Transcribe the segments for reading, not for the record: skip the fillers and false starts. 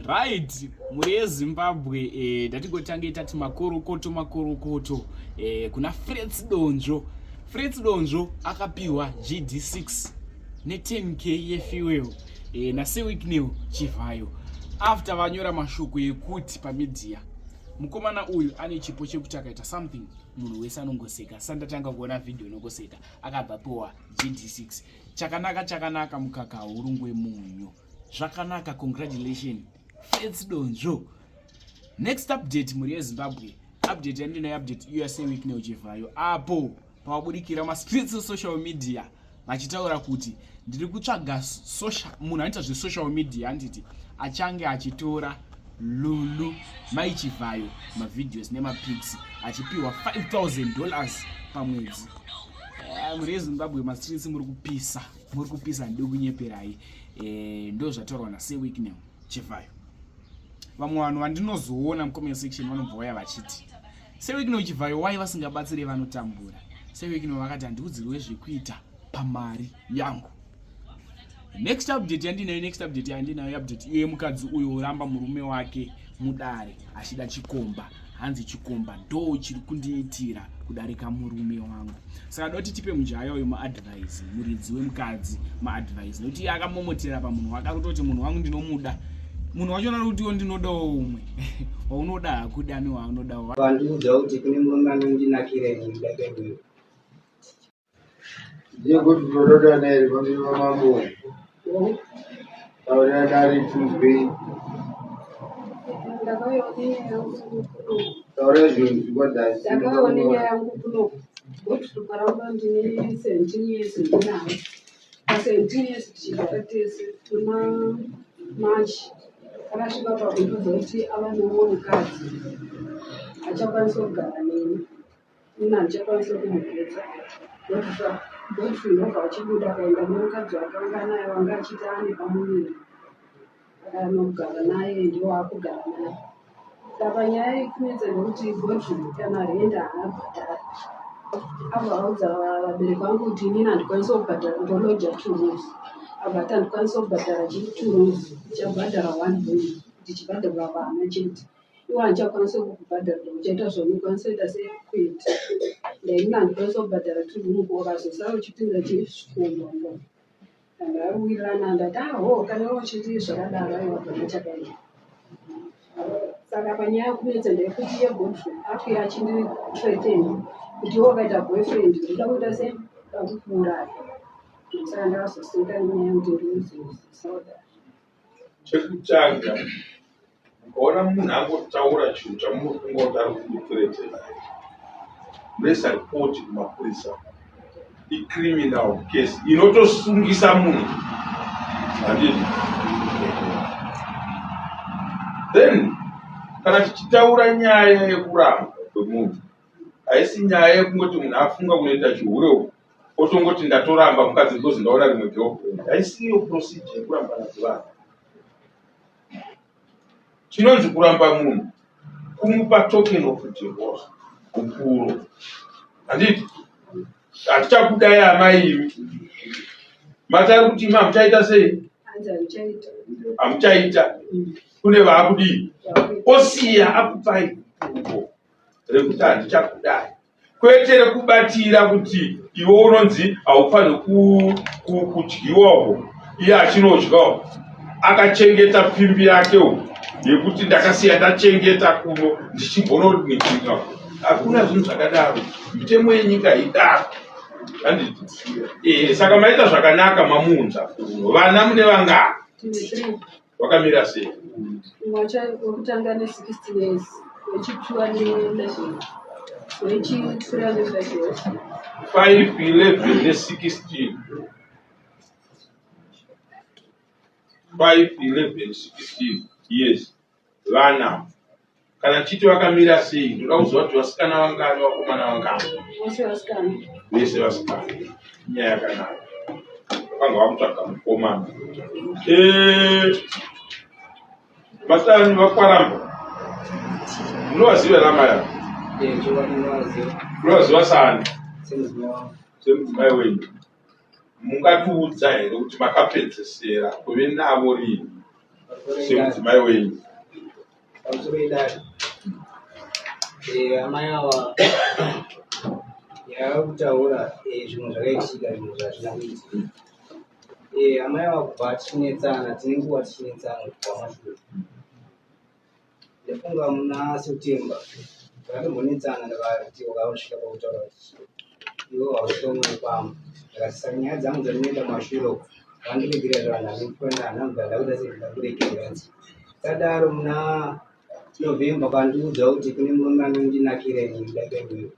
Right, mhuri yeZimbabwe eh, ndatingotange tati makorokoto makorokoto eh, kuna Frets Donzvo. Frets Donzvo akapiwa GD6 ne10k yefuel eh, naSewiknel Chivhayo after vanyora mashoko ekuti pamedia mukomana uyu ane chipo chekuti akaita something munhu wese anongoseka. Sandatanga kuona video inongoseka akabva piwa GD6. Chakanaka chakanaka mukaka haurungwe munyu. Zvakanaka, congratulation Frets Donzvo. Next update mhuri yeZimbabwe, update yandinayo update iyo yaSewiknel Chivhayo apo pavabudikira mastreets social media vachitaura kuti ndiri kutsvaga social munhu anoita zvesocial media handiti achange achitora Lulu Mai Chivhayo mavideos nemapics achipiwa $5000 pamwedzi. Eh, mhuri yeZimbabwe mastreets muri kupisa, muri kupisa ndiri kunyeperai. Eh, ndo zvataurwa naSewiknel Chivhayo. Vamwe vanhu vandinozoona mucomment section vanobva vauya vachiti Sewiknel Chivhayo wai vasingabatsire vanotambura. Sewiknel vakati handiudzirwe zvekuita pamari yangu. Next update yandinayo, next update yandinayo, update iyo yemukadzi uyo oramba murume wake mudare achida chikomba. Hanzi chikomba ndo chiri kundiitira kudarika murume wangu. Saka doti tipe mujaya uyo maadvice, muridzi wemukadzi maadvice, nekuti iye akamomotera pamunhu wake akutoti munhu wangu ndinomuda, munhu wacho ari kutiwo ndinodawo umwe waunoda hakudani waunodawo. Vandiudza kuti kune murume anondinakira ini kudarika iwewe. Ndiye kuti unorodana here pamberi pamambo? Taurira dare tinzwei. Taura zvinonzwikwa dasi. Ndakauya nenyaya yangu kuno Godfrey Kwaramba ndine 17 years ndinaye. Pa 17 years tichigara tese kuna March akasvika pakundiudza kuti ava neumwe mukadzi achakwanisa kugara neni. Ini handichakwanisa kumugutsa. Godfrey ndobva achibuda akaenda nemukadzi wake wanga anaye wanga achiti ane pamuviri. Akanogara naye ndiwo akugara naye. Saka nyaya ikunetsa ndekuti Godfrey kana rent haabhadhari. Abva audza vabereki vangu kuti inini handikwanisi kubhadhara ndoloja two rooms. Abva ati handikwanisi kubhadhara two rooms ndichabhadhara one room ndichibhadharira vana chete. Iwe handichakwanisa kukubhadharira uchaita zvaunokwanisa kuita sekuita. Ndaini handikwanisa kubhadhara two room wakazosara uchipinza chisvikomba. Ndawirirana ndati aho kana iwe uchiti zvakadaro aiwa hapana chakaipa. Saka panyaya yekunetsa ndeyekuti iye Godfrey akuuya achindithreaten kuti iwe wakaita boyfriend ndoda kuita sei ndoda kukuuraya. Saka ndakazoseka nenyaya yekuti ndinozosaudza. Chekutanga ukaona munhu angotaura chinhu chamunofunga kuti ari kukuthreatenai munoisa ripoti kumapurisa icriminal case inotosungisa munhu handiti then kana tichitaura nyaya yekuramba kwemunhu haisi nyaya yekungoti munhu afunga kunoita chihure uku otongoti ndatoramba mukadzi because ndaona rimwe girlfriend haisiyo procedure yekurambana kwevanhu Chinonzi kuramba munhu kumupa token of divorce gupuro. Handiti? Hatichakudai amai imi. Mati ari kuti imi hamuchaita sei? Hamuchaita. Kune vaakudii? Osiya akupai gupuro rekuti handichakudai. kwete rekubatira kuti iwe unonzi haufaniri kudyiwa uko iye achinodya uko akachengeta pfimbi yake uko yekuti ndakasiya ndachengeta kuno ndichimbononikika hakuna zvinhu zvakadaro mitemo yenyika haidaro handiti eh, saka maita zvakanaka mamuunza kuno vana mune vangani Wakamira sei? Wekutanga ne 16 years, wechipiwa ne 11, wechipfuura ne 5 years. 5, 11 ne 16. 5, 11, 16 years. Vana. Kana tichiti vakamira sei, ndoda kuziva kuti vasikana vangani, vakomana vangani. Vose vasikana. Vese vasikana. Nyaya yakanaka. Vakanga vakutsvaga mukomana. Eh, Masani vakwaramba. Munovaziva here amai ava? Eh, chokwadi ndinovaziva. Munovaziva saani? Semudzimai wangu. Semudzimai wenyu. Mungatiudza here kuti makapedzesera kuve navo rini? Semudzimai wenyu. Pamusoro idare. Eh, amai ava nyaya kutaura eh, zvinhu zvakaitika zvinhu zvazvina kuitika. Eh, amai ava kubva tichinetsana tine nguva tichinetsana kubva mashure. Ndafunga muna September takatombonetsana ndakati wakasvika pakutaura kuti iwe hausvika umwe kwangu ndakati saka nyaya dzangu dzandinoita kumashure uku vandiregera zvavanhu handikwenda handina kubva ndakuita sei ndakuregera tadaro muna November kandiudza kuti kune murume anondinakira ini kudarika iwewe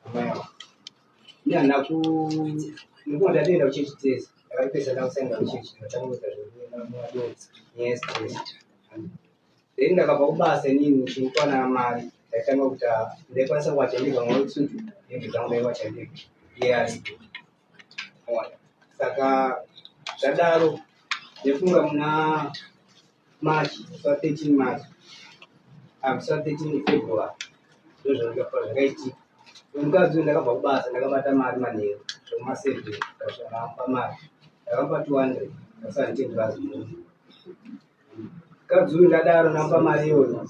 amai ava ini handina ku nekuva ndatoenda kuchechi tese ndakatopesa ndakusaenda kuchechi ndikatanga kuita zvekuenda mumadonzi nyaya yestress then ndakabva kubasa inini ndichikwana mari ndaitanga kuita ndaikwanisa kuwacha ndega mwoyo tsutu hembe dzangu ndaiwacha ndega iye aripo saka zvadaro ndefunga muna March musi wa 13 March ah, musi wa 13 February ndozvakapa zvakaitika. Mukadzi uyu ndakabva kubasa ndakabata mari manheru zvekuma 7 ndakasvika ndakamupa mari ndakamupa 200 ndakasara nditengera zimunhu. Mukadzi uyu ndadaro ndamupa mari iyoyo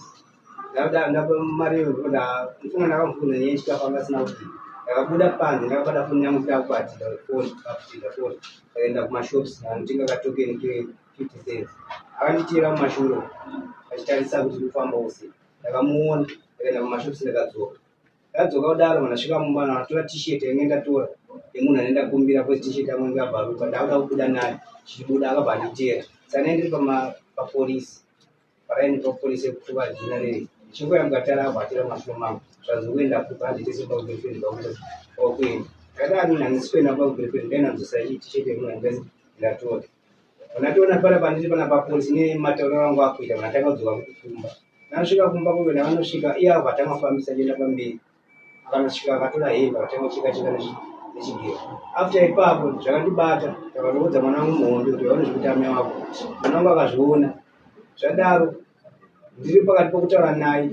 ndapa mari iyoyo ndofunga ndakamubvunza nyaya yechikafu anga asina kuti ndakabuda panze ndakabata foni yangu ndakubatidza foni bakutidza foni ndakaenda kumashops ndanotenga katokeni ke 50 cents akanditeera mumashure achitarisa kuti ndikufambawo sei ndakamuona ndakaenda kumashops ndakadzoka ndadzoka kudaro ndasvika mumba ndatora t-shirt yainge ndatora yemunhu ane ndakumbira kwezi t-shirt yangu inge yabvaruka ndakuda kubuda nayo chichibuda akabva anditeera saka ndiri papolisi paraini papolisi yekufuka jina rei chingoya mukatara abva atera mumashure mangu zvanzi kuenda kupa handitese pagirlfriend pakuenda ndakati ani handisi kuenda pagirlfriend ndainanzosa iyi t-shirt yemunhu anenge ndatora Ndatoona pana pandiri pana papolisi nematauriro angu akuita vanatanga kudzoka kumba. Ndasvika kumba kuve ndavanosvika iye akabva atanga kufambisa achienda pamberi. Akanosvika akatora hembe akatanga kucheka cheka nechigero. After ipapo zvakandibata ndakanoudza mwana wangu muhombe kuti vaone zvekuti amai wako. Mwana wangu akazviona. Zvadaro ndiri pakati pokutaura naye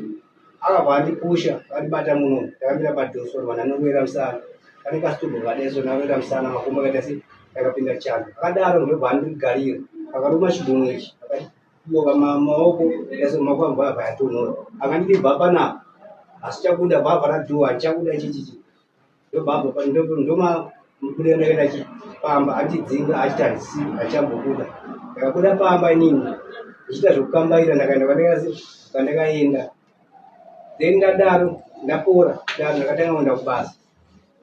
akabva andipusha akandibata muno ndakamira padhoso vanhu anorovera musana pane kasitubhu kadeso ndarovera musana makumbo akaita se akapinda chando akadaro ndobva andigarira akaruma chigumwe ichi akatiboka maoko ese maoko angu abva atonhora akanditi bva panapa asi chabuda bva vhara dhuwa chabuda chichichi ndobva ndomabuda ndakaenda chipamba andidzinga achiti handisi handichambobuda ndakabuda pamba inini ndichiita zvekukambaira ndakaenda kwandakaenda then ndadaro ndapora daro ndakatanga kuenda kubasa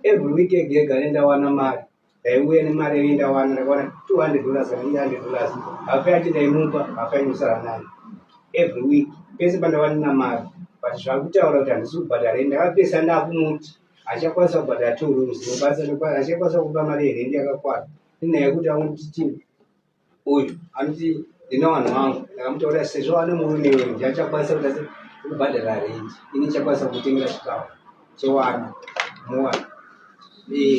every week ega ega nendawana mari ndaiuya nemari yaive ndawana ndakawana 200 dollars kana 800 dollars hafe yacho ndaimupa hafe yainosara nayo every week pese pandawanina mari but zvakutaura kuti handisi kubhadhara rent ndakapesa ndakumuti hachakwanisa kubhadhara two rooms hachakwanisa kupa mari yerendi yakakwana inyaya yekuti anotiti uyu anoti ndine vanhu vangu ndakamutaurira sezvo ane murume iyoyo ndiachakwanisa kuti ase kubhadhara rendi ini ndichakwanisa kutengera chikafu chewana muwana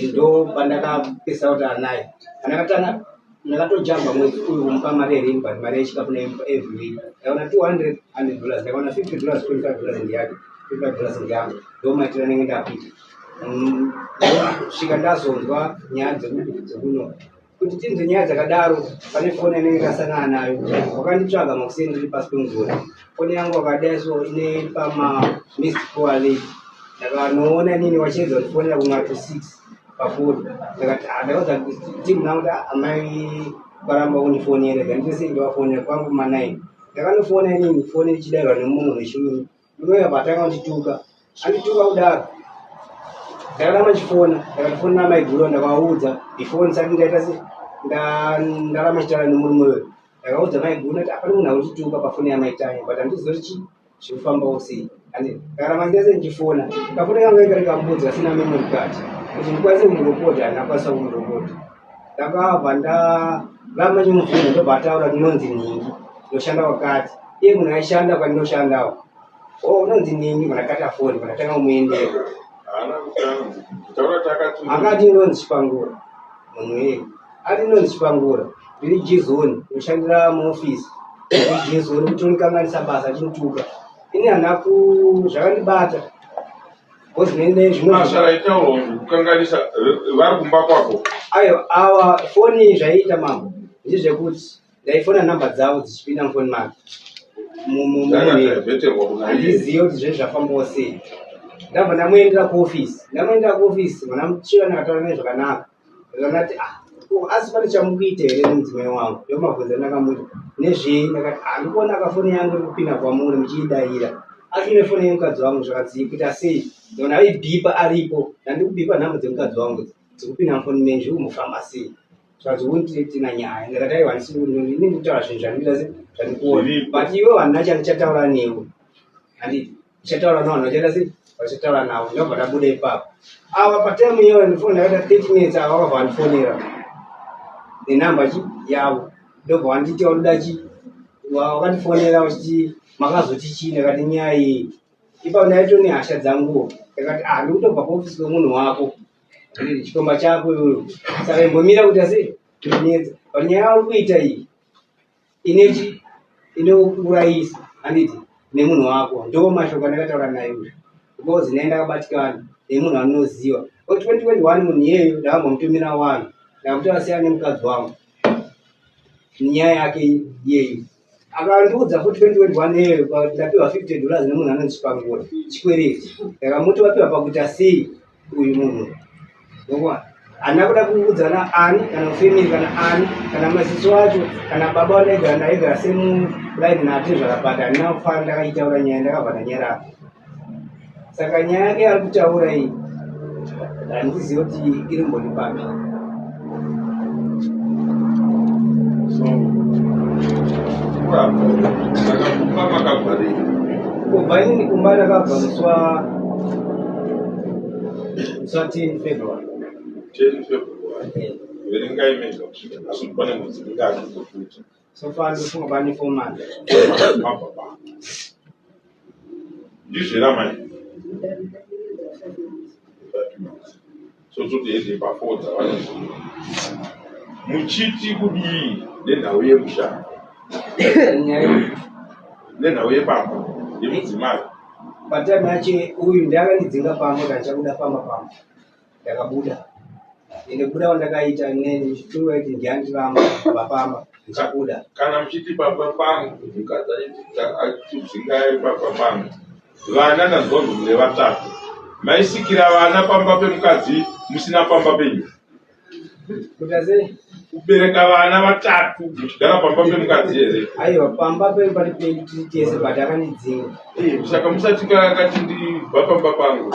ndo pandakapesa kuti anaye andakatanga ndakatojamba mwedzi uyu kumupa mari yerendi but mari yechikafu naimupa every week ndakaona 200 100 dollars ndakaona 50 dollars 25 dollars ndiyake 25 dollars ndiyangu ndo maitiro anenge ndakuita svika ndazonzwa nyaya dzekuno kuti tinzwe nyaya dzakadaro pane foni yanenge ndasangana nayo wakanditsvaga makuseni ndiri pasi pemugori foni yangu wakadai so ine pama missed call alert ndakanoona inini wachiedza kundifonera kuma to six pafoni ndakati ah, ndakaudza timu yangu kuti ah, amai varamba kundifonera gandise ndivafonera kwangu kuma nine ndakanofona inini foni ichidairwa nemumwe munhu wechirume Murume abva atanga kundituka. Andituka kudaro. Ndakaramba ndichifona, ndakatofonera maiguru ndakavaudza before ndisati ndaita se ndaramba ndichitaura nemurume uyu. Ndakaudza maiguru ndati hapana munhu akundituka pafoni yamaitanya but handizivi kuti chii zviri kufambawo sei. Ndakaramba ndichita se ndichifona. Kafoni kangu kainge kari kambudzi kasina memory card kuti ndikwanise kumurekodha handina kukwanisa kumurekodha. Ndakabva ndaramba ndichimubvunza ndobva ataura kuti ndinonzi nhingi ndinoshanda kwakati iye munhu aishanda kwandinoshandawo o oh, unonzi nhingi vandakata foni vandatanga kumuendera akati ndinonzi chipangura munhu iyeye ati ndinonzi chipangura ndiri jizoni ndoshandira muofisi ndiri jizoni kuti unikanganisa basa achinituka ini handina ku zvakandibata Basa raitaurwa kukanganisa vari kumba kwako. Ayo awa foni zvaiita mambo ndezvekuti Ndaifona namba dzavo dzichipinda mufoni make. Handizive kuti zve zvafambawo sei. Ndabva ndamuendera kuofisi. Ndamuendera kuofisi mwana muchiva ndakataura naye zvakanaka. Ndakati ah ko asi pane chamukuita here nemudzimai wangu? Ndomabvunza ndakamuti nezvei? Ndakati ah ndikuona kafoni yangu iri kupinda kwamuri muchiidaira. Asi nefoni yemukadzi wangu zvakadzii kuita sei? Ndona aibhipa aripo. Ndandikubhipa nhamba dzemukadzi wangu dzikupinda mufoni menyu zviri kumbofamba sei? Zvazi tina nyaya ndakati aiwa handisi ini ndikutaura zvinhu zvandikuita se zvandikuona but iwe handina chandichataura newe handiti ndichataura navanhu vachaita se vachataura navo ndobva ndabuda ipapo ava patime iyoyo ndifoni ndakaita 30 minutes ava vakabva vandifonera nenhamba chi yavo ndobva vanditi vanoda chi wakandifonera vachiti makazoti chii ndakati nyaya iyi ipapo ndaito nehasha dzanguwo ndakati ah ndikutobva kuofisi kwemunhu wako chikomba chako iwewe saka imbomira kuita sei kunetsa but nyaya yauri kuita iyi inechi inokuurayisa handiti nemunhu wako ndo mashoko andakataura naye uyu because naye ndakabatikana nemunhu anoziva o 2021 munhu iyeyo ndakambomutumira wanhu ndakuti asiyana nemukadzi wangu nyaya yake iyeyo akandiudza futi 2021 iyeyo ndapiwa 50 dollars nemunhu anonzi chipangura chikwereti ndakamuti wapiwa pakuita sei uyu munhu ndokuwa handina kuda kuudzana ani kana family kana ani kana maziso acho kana baba wandaigara ndaigara semuline natezvara but handina kufara ndakaitaura nyaya ndakabva ndanyarara saka nyaya yake ari kutaura iyi handizivi kuti iri mboni papi so kuramba saka kumba makabva rini kubva inini kumba ndakabva musi wa musi wa 10 february 10 february verengai mega kusvika nhasi kuti pane mwedzi mingani kufuti So far ndofunga pane four months. Mabva pano. Ndizvo here amai? So toti hede pafour dzavanoziva. Muchiti kudii nenhau yemusha? Nenhau yepamba yemudzimai. Patime yacho uyu ndiakandidzinga pamba kuti handichakuda pamba pamba. Ndakabuda. Ende kubuda kwandakaita nenichituwa kuti ndiandiramba kubva pamba ndichabuda. Kana muchiti pamba pangu mukadzi achitidzingai pamba pangu. Vana ndanzwa kunzi mune vatatu. Maisikira vana pamba pemukadzi musina pamba penyu. Kuita sei? Kubereka vana vatatu muchigara pamba pemukadzi here? Aiwa pamba pedu pari pedu tiri tese but akandidzinga. Eh, saka musati kati ndibva pamba pangu.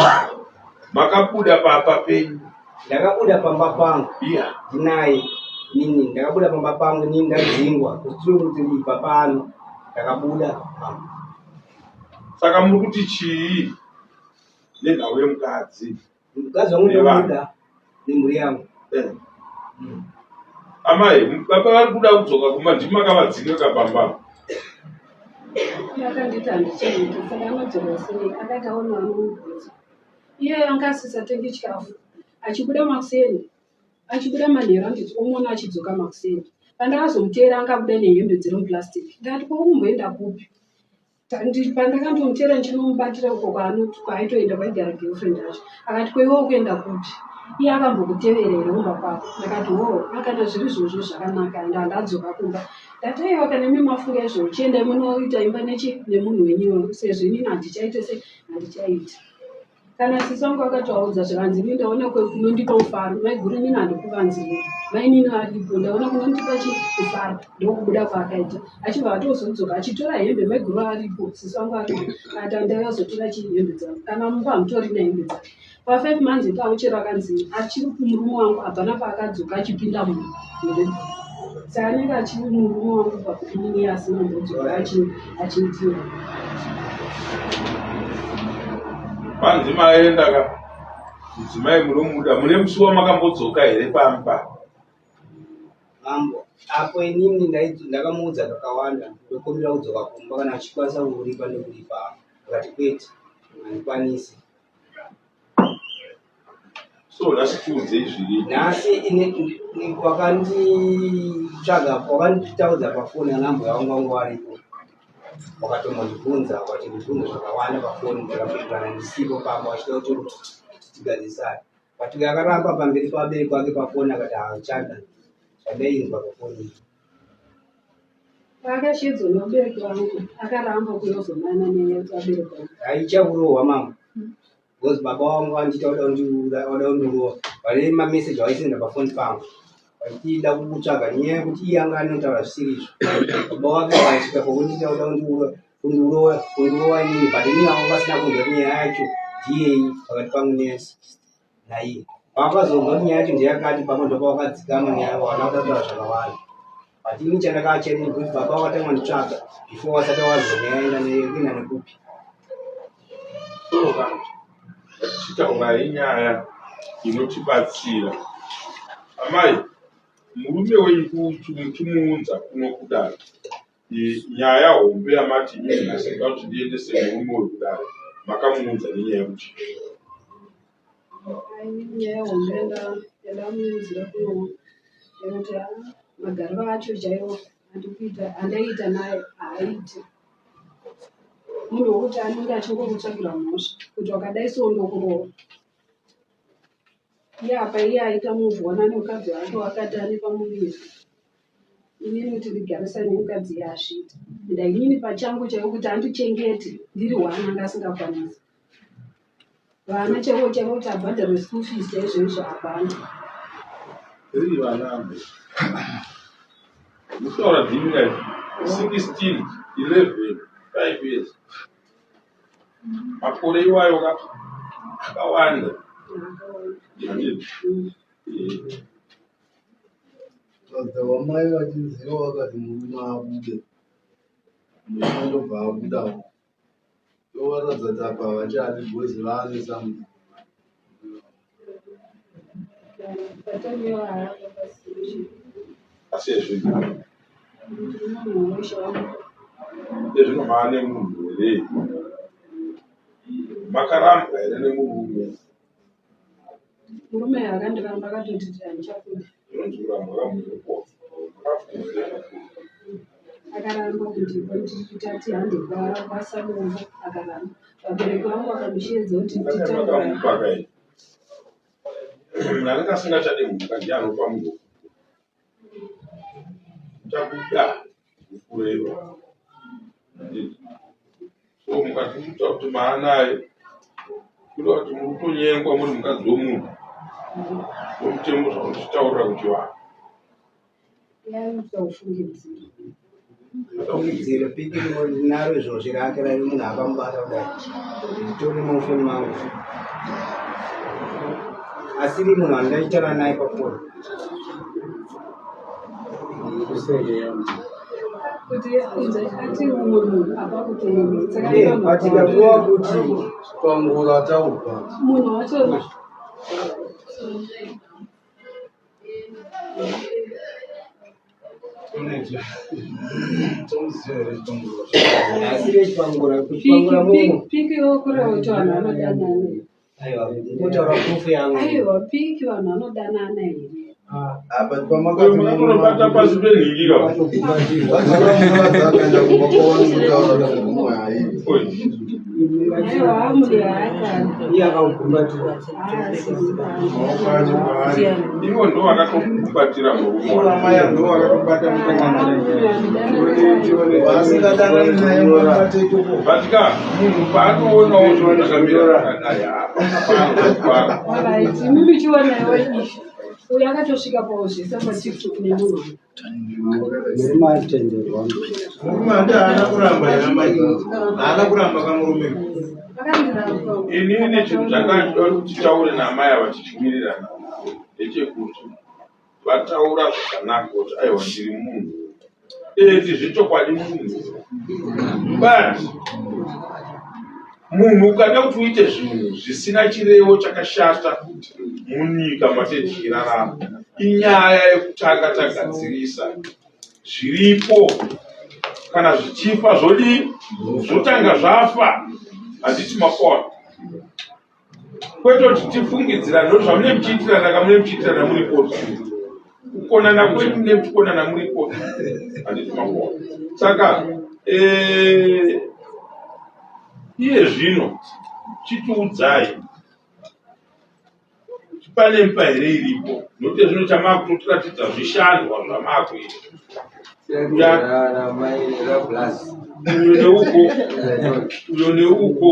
Makabuda pamba penyu. Ndakabuda pamba pangu. Yeah. Ndinaye nini ndakabuda pamba pangu nini ndadzingwa kuti kuti ndibva pano ndakabuda pamba. Saka muri kuti chii nenhau yemukadzi? Mukadzi wangu ndomuda nemhuri yangu. Eh. Amai, baba vari kuda kudzoka kumba ndimi makavadzinga kapamba. Akanditi handichaiti saka anodzoka sei akati aona anomubvunza. Iye anga asisatengi chikafu achibuda makuseni achibuda manheru anditi omuona achidzoka makuseni. Pandakazomuteera anga abuda nehembe dziri muplastic ndakati ko ukumboenda kupi? Pandakandomuteera ndichinomubatira uko kwaaitoenda kwaigara girlfriend yacho akati ko iwe ukuenda kupi? Iye akambokutevera here kumba kwako? Ndakati hoo akana zviri izvozvo zvakanaka and handadzoka kumba. Ndati aiwa kana imi mafunga izvozvo chiendai munoita imba nechi nemunhu wenyu iyoyo sezvo inini handichaite se handichaiti. Kana sisi vangu vakatovaudza zvikanzi ini ndaona kunondipa mufaro maiguru inini handikuvanziri mainini varipo ndaona kunondipa chi mufaro ndokubuda kwaakaita achibva atozodzoka achitora hembe maiguru aripo sisi vangu aripo ati andakazotora chi hembe dzangu kana mumba hamutorina hembe dzake pafive months ipapo chero akanzi achiri kumurume wangu hapana paakadzoka achipinda munhu saka anenge achiri murume wangu pakuinini asina mbodzoka achiitira Panzi maenda ka mudzimai munomuda mune musi wamakambodzoka here pamba? Mambo, apo inini ndakamuudza kakawanda ndokumbira kudzoka kumba kana achikwanisa kuripa ndokuripa akati kwete handikwanisi. So nhasi tiudzei zviri. Nhasi wakanditsvaga wakanditaudza pafoni ana mbuya vangu vangu varipo wakatombondibvunza wakatondibvunza zvakawanda pafoni ndakapindurana ndisipo pamba vachida kuti tigadzisane but uyo akaramba pamberi pavabereki vake pafoni akati haachada zvandainzwa pafoni iyi. Paakashedzwa nevabereki vangu akaramba kuyozonana nevabereki vangu. Haichakurohwa mama because baba vangu vandiita vada kundiura vada kundirova vane mameseji avaisenda pafoni pangu vachida kutsvaga nyaya yekuti iye anga anotaura zvisiri izvo baba vake vakasvika pakundiita kuda kundiura kundirova kundirova inini but inini vanga vasina kunzwa kuti nyaya yacho ndiyei pakati pangu naiye Vakazonzwa kuti nyaya yacho ndeyakati pamwe ndopavakadzikama nyaya vana vakataura zvakawanda. But ini chandakachena kuti baba vakatanga nditsvaga before vasati vazwa nyaya yaenda nekuenda nekupi. So kana tichitaurai nyaya inotibatsira. Amai, murume wenyu kuti muchimuunza kuno kudare nyaya hombe yamati ini nhasi ndoda kuti ndiendese murume uyu kudare makamuunza nenyaya yekuti Nyaya hombe yandamuunzira kuno yekuti magariro acho chaiwo andikuita andaiita naye haaiti. Munhu wekuti anenge achingokutsvagira mhosva kuti wakadai so ndokuroora. Iye apa iye aita move on ane mukadzi wake waakati ane pamuviri. Inini kuti ndigarisane nemukadzi iye hazviiti. Enda inini pachangu chaiwo kuti andichengete ndiri one anga asingakwanisi. Vana chaivo chaivo kuti abhadharwe school fees chaizvo izvo hapana. Tiri vana ambe. Mutaura dzimi guys. 16, 11, 5 years. Makore iwayo ka akawanda. Handiti? Eh. Sadza wamai vachinziwa vakati murume abude. Murume ndobva abudawo. Ndovaratidza kuti apa havachadi because vaane something. Asi ezvino ezvino maane munhu here? Makarambwa here nemurume? Murume akandiramba akatoti handichakuda. Zvinonzi kurambwa kamunhu Akaramba kuti tati hande kwaSabonga akaramba. Vabereki vangu vakamusheedza kuti titaure. Makamupa kai? Munhu anenge asingachade mhuka ndiye anopa munhu Takuda kureva. So mukatiudza kuti maanaye kureva kuti muri kutonyengwa muri mukadzi wemunhu. Ndomutemo zvaunochitaurira kuti vanhu. Fungidziro piki naro izvozvi rake raive munhu akamubata kudai nditori mufoni mangu asiri munhu andaitara naye pafoni Patikapuwa kuti Pangura taubva. Munhu wacho asiri echipangura kuchipangura munhu piki yokureva kuti vanhu vanodanana Aiwa, ndinotaura proof yangu. Aiwa, piki vanhu vanodanana here? Apa pamakati Unobata pasi penhingira. Vakaenda kumba kwavo kutaura kuti mumwe haidi. Aiwa, amuri haakani. Iye akagumbatira. Maoko acho kwaari. Ivo ndo vakatokubatira murume Ivo wako. amai ndo vakatobata Vasingadanani naye mubate ikoko. But ka munhu paanoonawo zvinhu zvakamira zvakadai hapana paanozofara. Alright, imimi chionaiwo izvi. Uyu akatosvika pauzvisa paTikTok nemunhu. Murume atenderwa. Murume handi haana kuramba here amai? Haana kuramba kamurume. Akandiramba. Inini chinhu chandanga kuti titaure naamai ava tichiwirirana ndechekuti vataura zvakanaka kuti aiwa ndiri munhu eti zvechokwadi munhu but munhu ukada kuti uite zvinhu zvisina chirevo chakashata munyika matetichirarama inyaya yekutanga tagadzirisa zviripo kana zvichifa zvodii zvotanga zvafa handiti makona kwete kuti tifungidzirane nokuti zvamunenge muchiitirana ka munenge muchiitirana muri koti kukonana kwenyu munenge muchikonana muri koti handiti makona saka eh, iye zvino chitiudzai pane imba here iripo nokuti zvino chamakutotiratidza zvishandwa zvamakuita. Uyo neuko, uyo neuko.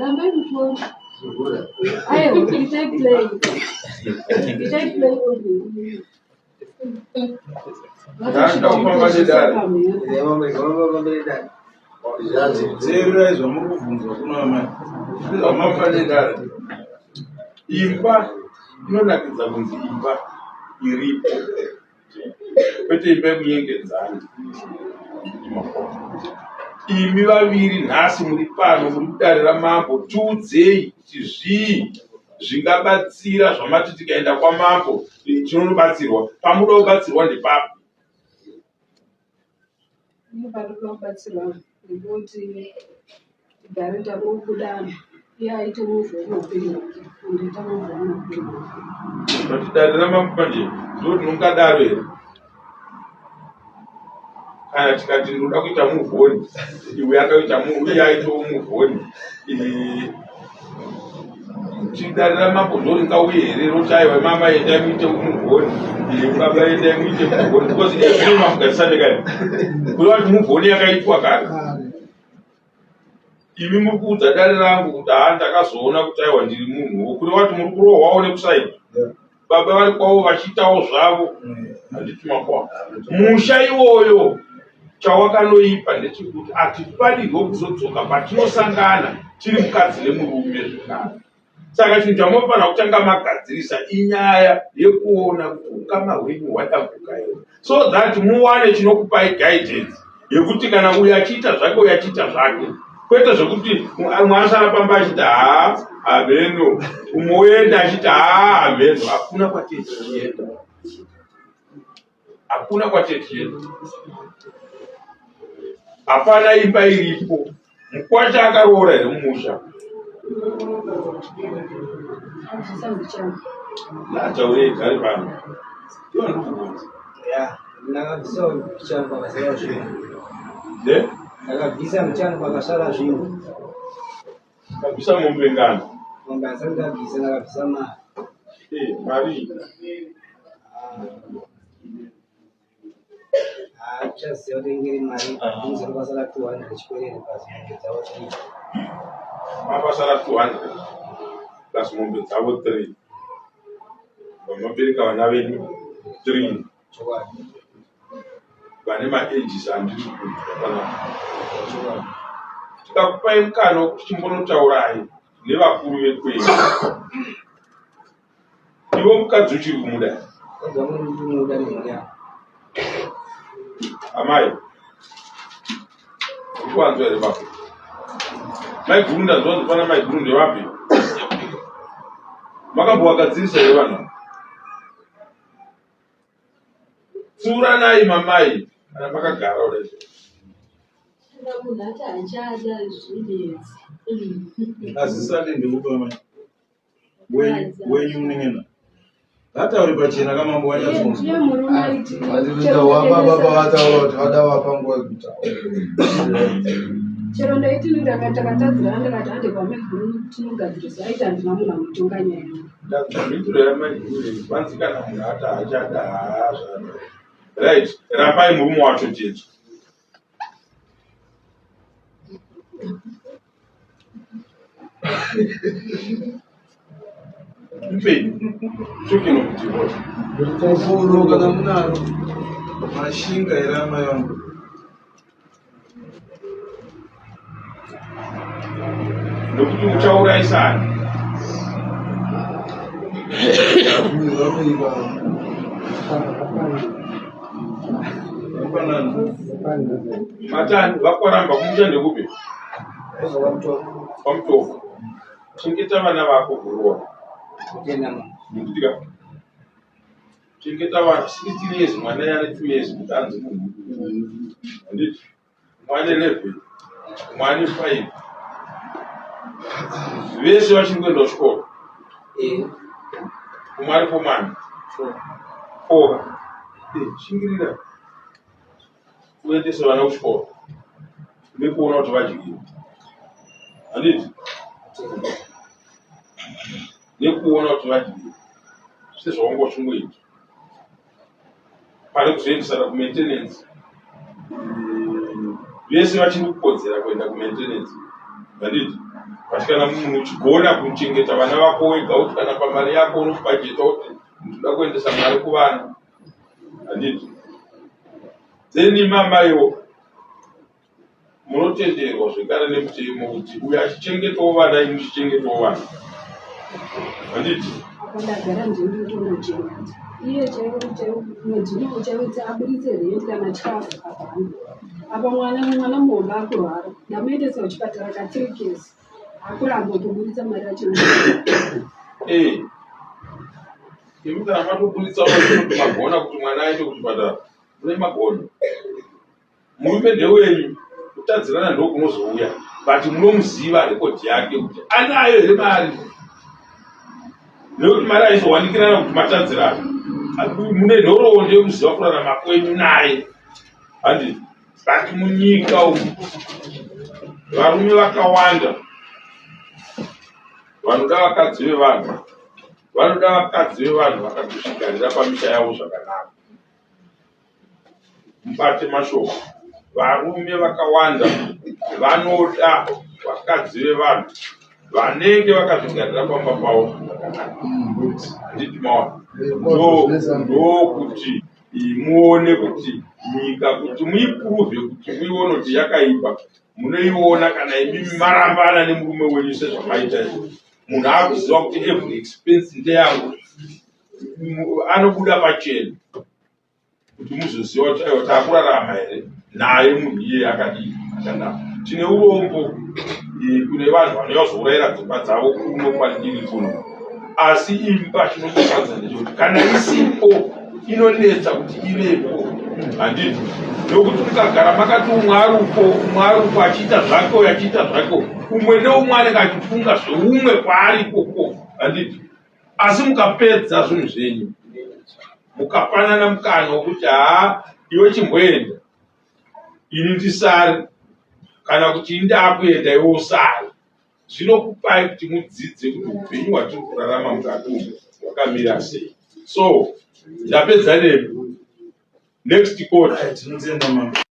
Rambai muchiona. Aiwa, itai play. Itai play audio. Ndakufamba nedare. Teererai zvamuri kubvunzwa kuna amai. Zvamafamba nedare. Imba inonakidza kunzi imba iripo. Kwete imba yekunyengedzana. Imi vaviri nhasi muri pano muri kudare ramambo tiudzei kuti zvii zvingabatsira zvamati tikaenda kwamambo tinonobatsirwa pamuda kubatsirwa ndepapi Ini panoda kubatsirwa ndekuti tigare takubudana iye aite move on upenyu hwake andoita move on upenyu hwake. But dare ramambo manje ndo rinongadaro here kana tikati ndinoda kuita move on iwe akaita iye aitawo move on Dare ramambo ndoringauye here roti aiwa mama endai muite muvhoni baba endai muite muvhoni because ezvino mamugarisane kani kureva kuti muvhoni yakaitwa kare imi muri kuudza dare rangu kuti haa ndakazoona kuti aiwa ndiri munhuwo kureva kuti muri kurohwawo nekusaidi baba vari kwavo vachiitawo zvavo handiti makwa musha iwoyo chawakanoipa ndechekuti hatifanirwe kuzodzoka patinosangana tiri mukadzi nemurume zvekare saka chinhu chamunofanira kutanga magadzirisa inyaya yekuona kuti ukama hwenyu hwadambuka here so that muwane chinokupai guidance yekuti kana uyu achiita zvake uyu achiita zvake kwete zvekuti umwe asara pamba achiti haa hameno umwe oenda achiti haa hameno hakuna kwatiri tichienda hakuna kwatiri tichienda hapana imba iripo mukwasha akaroora here mumusha Ataure gari pano. Iwe ndikubvunza. Ya, ndakabvisa muchano pakasara zvinhu. Ne? Ndakabvisa muchano pakasara zvinhu. Ndakabvisa mombe ngani? Mombe handisati ndabvisa, ndakabvisa mari. Eh, mari. Handichaziva kuti inge iri mari inzi kwasara 200 chikwerere pasi mombe dzavo 3. Mapasara 200 plus mombe dzavo 3. Vamabereka vana vedu 3. Chokwadi. Vane maages andiri kunzwa panapa. Chokwadi. Tikakupai mukana wekuti chimbonotaurai nevakuru vekwenyu. Iwe mukadzi uchiri kumuda? Amai, ukuwanzwa here baba? Mai guru ndanzwa ndifana mai guru ndevapi? Makambovagadzirisa here vanhu? Tsiuranai mamai kana makagara kudai. Munhu ati hachada zvinetsi. Azisati ndikupa mai. Wenyu munin'ina ngataure pachena kamambo wanyatsoababa vataura kuti vada vapa nguva yekutaura chero ndaiti ndakatadzirana ndakati hande kwamaiguru tinogadzirisa aiti handina munhu anotonga nyaya mhinduro yamaiguru kwanzi kana munhu ati haachada haazvada right rambai murume wacho jesu Mupei. Talking of divorce. Mufuro kana munaro. Mashinga here amai vangu? Nekuti muchauraisana. Matani vakwaramba kumusha ndekupi? Kwamutoko. Chengeta vana vako kuroora. Nekuti ka chengeta vana 16 years mwana yane 2 years kuti anzi munhu handiti mwana 11 mwana 5 vese vachiri kuenda kuchikoro umwe ari pomani four shingirira uendese vana kuchikoro nekuona kuti vadyiwe. Handiti nekuona kuti vadii sezvawanga uchingoita pane kuzoendesana kumaintenance vese vachiri kukodzera kuenda kumaintenance handiti but kana munhu uchigona kuchengeta vana vako wega kuti kana pamari yako unobhajeta kuti ndinoda kuendesa mari kuvana handiti then mamaiwo Munotenderwa zvekare nemutemo kuti uyo achichengetawo vana imi muchichengetawo vana. Handiti? Apa ndagara ndini ndinotongochengeta. Iye chaiwo chaiwo mwedzi uno chaiwo kuti aburitse rent kana chikafu hapana. Apa mwana mwana muhombe akurwara. Ndamuendesa kuchipatara ka 3 years. Akuramba kuburitsa mari yacho. Eh. Imi kana matoburitsa kuti magona kuti mwana aende kuchipatara. Mune magona. Murume ndewenyu, kutadzirana ndokunozouya but munomuziva record yake kuti anayo here mari nekuti mari aizowanikirana kuti matadzirana. Mune nhoroondo yekuziva kurarama kwenyu naye handi but munyika umu varume vakawanda vanoda vakadzi vevanhu vanoda vakadzi vevanhu vakatozvigarira pamisha yavo zvakanaka. Mubate mashoko, varume vakawanda vanoda vakadzi vevanhu vanenge vakazvigarira pamba pavo zvakanaka. Handiti maona? Ndokuti muone kuti nyika kuti muipruvhe kuti muione kuti yakaipa munoiona kana imimi marambana nemurume wenyu sezvamaita izvo. Munhu akuziva kuti every expense ndeyangu anobuda pachena kuti muzoziva kuti aiwa takurarama here naye munhu iyeye akadii akanaka tine urombo eh, kune vanhu vanouya kuzourayira dzimba dzavo kuno kwandiri kuno asi imba chinongorwadza ndechekuti kana isipo inonetsa kuti ivepo handiti nokuti mukagara makati umwe ari uko umwe ari uko achiita zvake uyo achiita zvake umwe neumwe anenge achifunga zveumwe kwaari ikoko handiti Asi mukapedza zvinhu zvenyu mukapanana mukana wekuti haa iwe chimboenda ini ndisare kana kuti ini ndaakuenda iwe usare zvinokupai kuti mudzidze kuti upenyu hwatiri kurarama mukati umu hwakamira sei so ndapedza nemi next court.